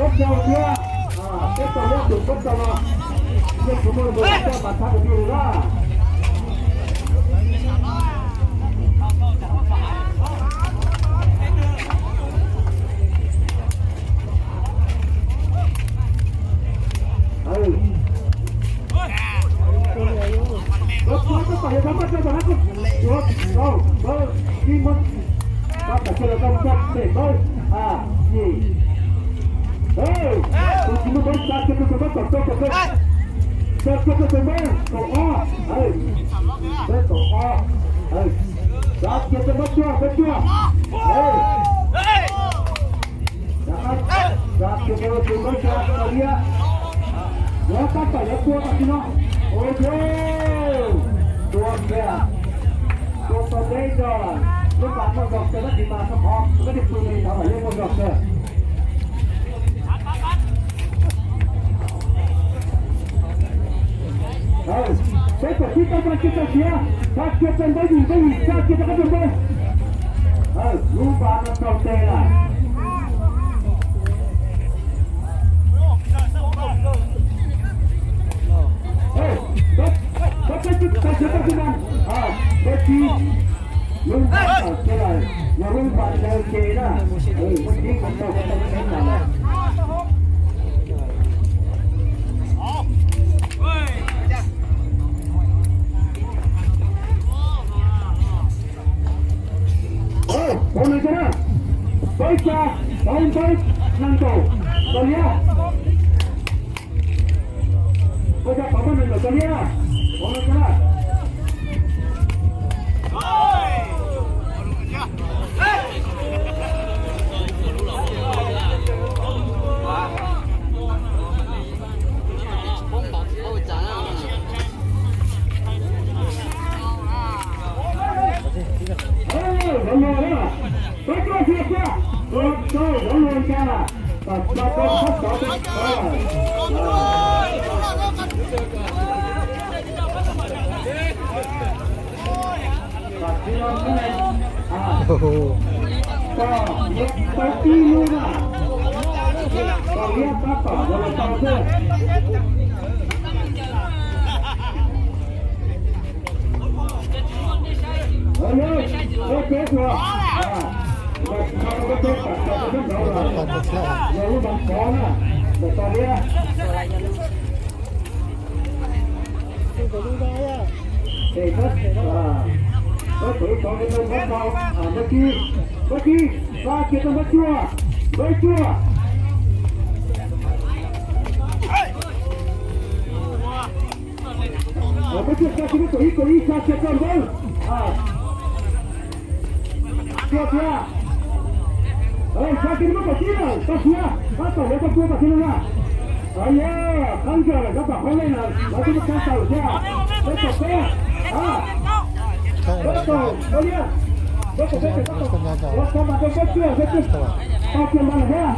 koj tau thiab, peb tau thiab tus koj tau no, nej tsis muaj ntu coj mas thab kwv tij li na. Yuav tab tom yuav tua tam sim no. Ua, tua kiag, tua tau peb rau lub pas muaj zog kawg, tab sis mas rau qhov koj tus pw li ntawd mas yeej muaj zog kawg. Peb tam sim tau tsa kiag tau siav, tsa kiag tau ntaub yim ntaub yim, tsa kiag rau qab rau ntaub. Lub pas no tau tes lawm. Peb tsa kiag tau siav, tsa kiag tau, peb tsis, lub pas tawm kiag lawm, yog lub pas ntawd ces na, muaj tib qhov tau tau teb lawm. Ua neeg tso na, peb tsa, peb peb nees nkaum tau liab. Peb tsa peb peb nees nkaum tau liab. Ua neeg tso na. Tau liab tab tom los tau xwb. Ua peb tua. Ua peb tua, ua peb tua, ua peb tua, ua lub npam pov na, ua tau liab. Tes pab, pab tau ib tog li ntawd pab tau, Npab Kib, Npab Kib, xa kiag rau Npab Cuaj, Npab Cuaj. Npab Cuaj xa kiag rau ib kaum ib, xa kiag rau Npab. Tiag tiag. Xav tias nws muab kom tib lawm, koj siab, koj tawm lawv koj tua kom tib lawm na. Yog qab ntsaws lawm koj kom qhov leej na, lawv twb muab kab tawm thiab. Peb kaum peb, peb kaum, peb kaum peb, peb kaum, ua koj mas rau peb cuaj, peb cuaj, tau kiag mas lawm thiab.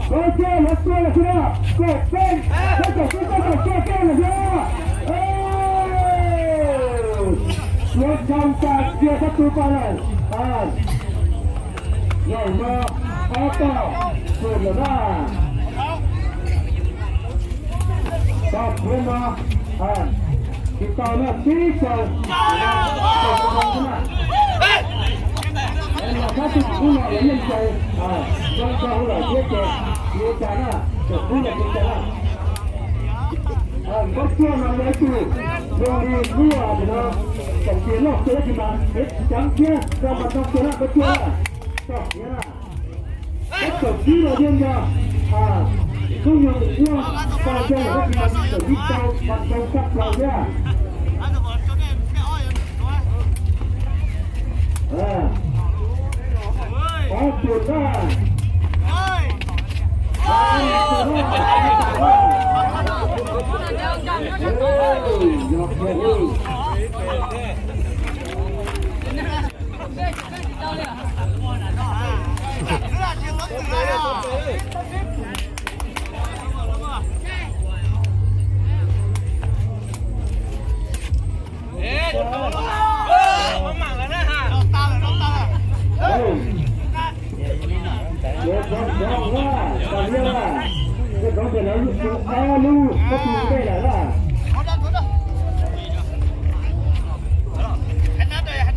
Peb cuaj lawv tua lawm thiab, kaum peb, peb kaum peb, peb kaum peb, peb lawm thiab. Yuav tau tas kiag koj tus pas lawm. Zaum no ob tog xwm lawm na. Tog phuav no tsis tau na, tib caug. Los kab tus kuv los lawv yeej tau zoo tau lawm thiab ces tsis ua cas na, thaum kub los tsis ua cas na. Npab Cuaj no yog ib tug zoo li lub no, txom tias loj xwb tab sis mas kev coob thiab zoo mas zoo kiag na Npab Cuaj na. Txom tias na, peb txawm kib los yeej yog hnub nyoog ua tau yog lawm tab sis mas txawm kib tau mas zoo tshaj plaws thiab. Ob tug na.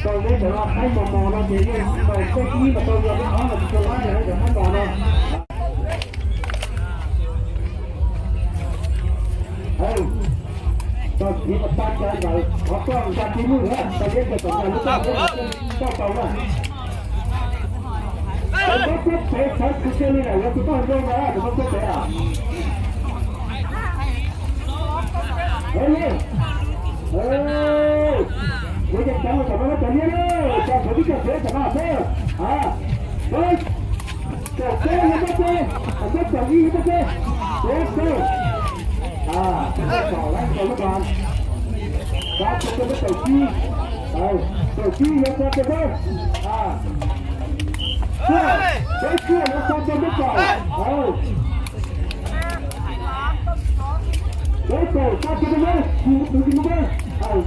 Tau neb ntawd qaib mos mos no ces yeej tau peb kib mas tau yog peb qhov mas tsis tau laib lawm cov qaib mos no. Tau kiv mas tag cai ntawd qhov koj nqa tib lub lawm, tau liab ces kom nqa lub koj tau na. Tau npawb teb pem sawv tsis kiag li lawm, yuav tus koj zoo na, tus npawb teb pem a. Yuav ces cov no kom npawb teb liab, cov sawv tib cov sawv teb no xwb. Npawb Tau peb yog npawb peb, npawb tau ib yog npawb peb, peb peb. Tau lawm tau lub pas. Xa rau peb tau tsib, tau tsib yuav xa rau peb. Peb cuaj yuav xa rau peb tau. Peb tau xa rau peb, tus tus peb,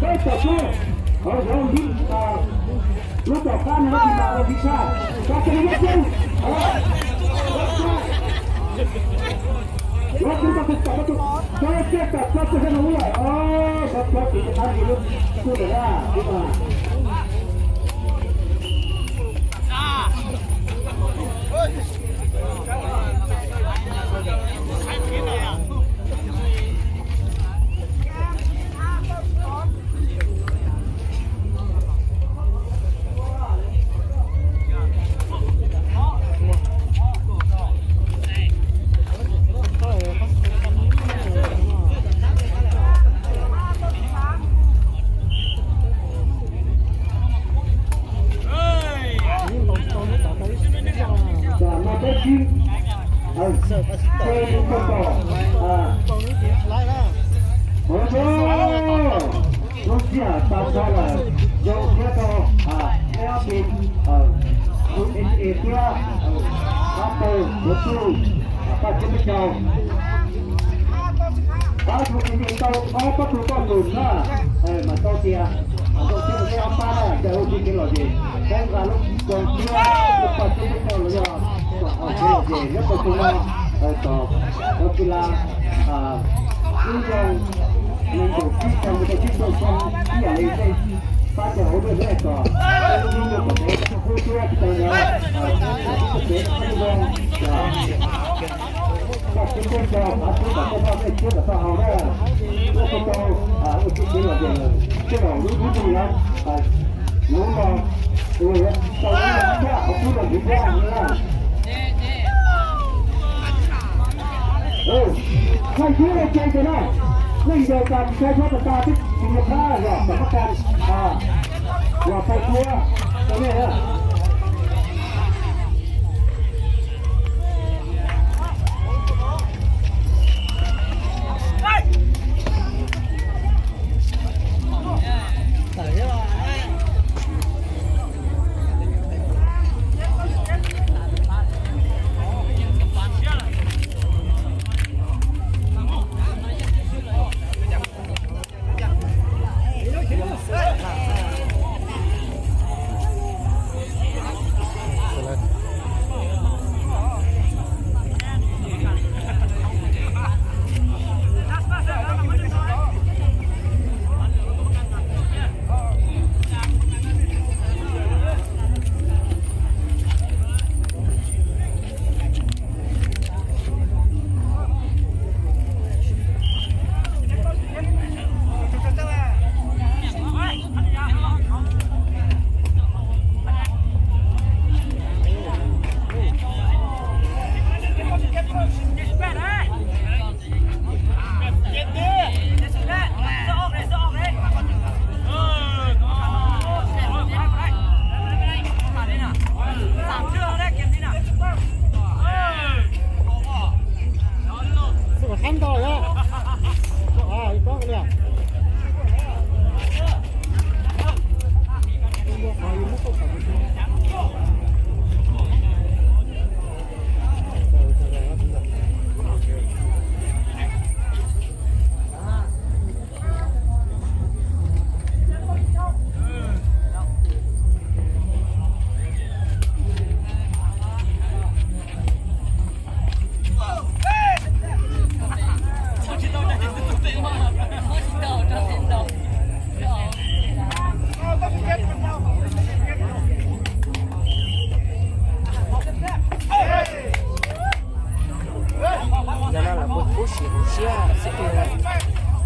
peb tau peb. Hauv zov li lub tom qab no tsis tas li tshaj, xa rau peb tau. Tam no peb tsib, peb tsib tau tom, ua lub sij hawm tag nrho lawm, zoo siab rau peb ob team, U S A thiab Pab Tau Yuav Tsuj, Paj Siab Peb Caug. Pab Tau Yuav Tsuj tau ob pab tug toj tus na, mas tau tias zoo siab rau peb ob pab na, cas ua tsis kev lom zem, peb nqa lub koom siab lub Paj Siab Peb Caug los yog Ces nyob rau xyoo no, tom kws la ib xyoo nees nkaum tsib xyoo mus rau tsib caug xyoo ib yam li tej pab cov hauv dej nyob tom tej lub hnub nyoog tom tej hub tuab tsis tau yog tib tug kev qhov zoo, koj tib tug cog qhov txhub kom tej noj tej tshiab kom tau haus na. Koj tsis tau ua tsis kev lom zem lawm tej zaum lub hnub nyoog no, lub no, tau lub no thiab qhov txhub rau kuv thiab na. Thaij xwb li ces no, neej yog tas tsis tshua tshua tas tas twb tsis yog phab yog tom mab kas, los thaij xwb rau nej na. Yog no los kuj kub siab xwb tiag.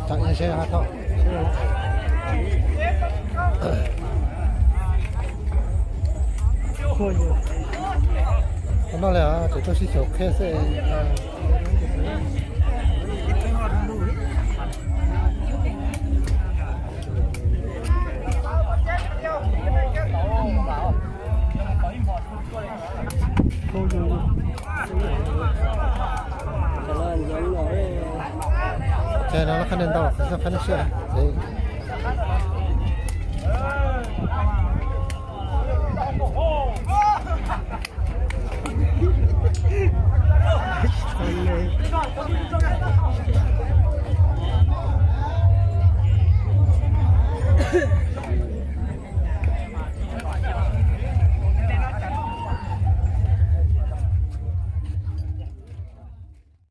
Tam seb hab thaum noj li, tseem tuaj sib xyaum qhia xwb. Ces no qhab neeg ntau, qhab neeg siab ces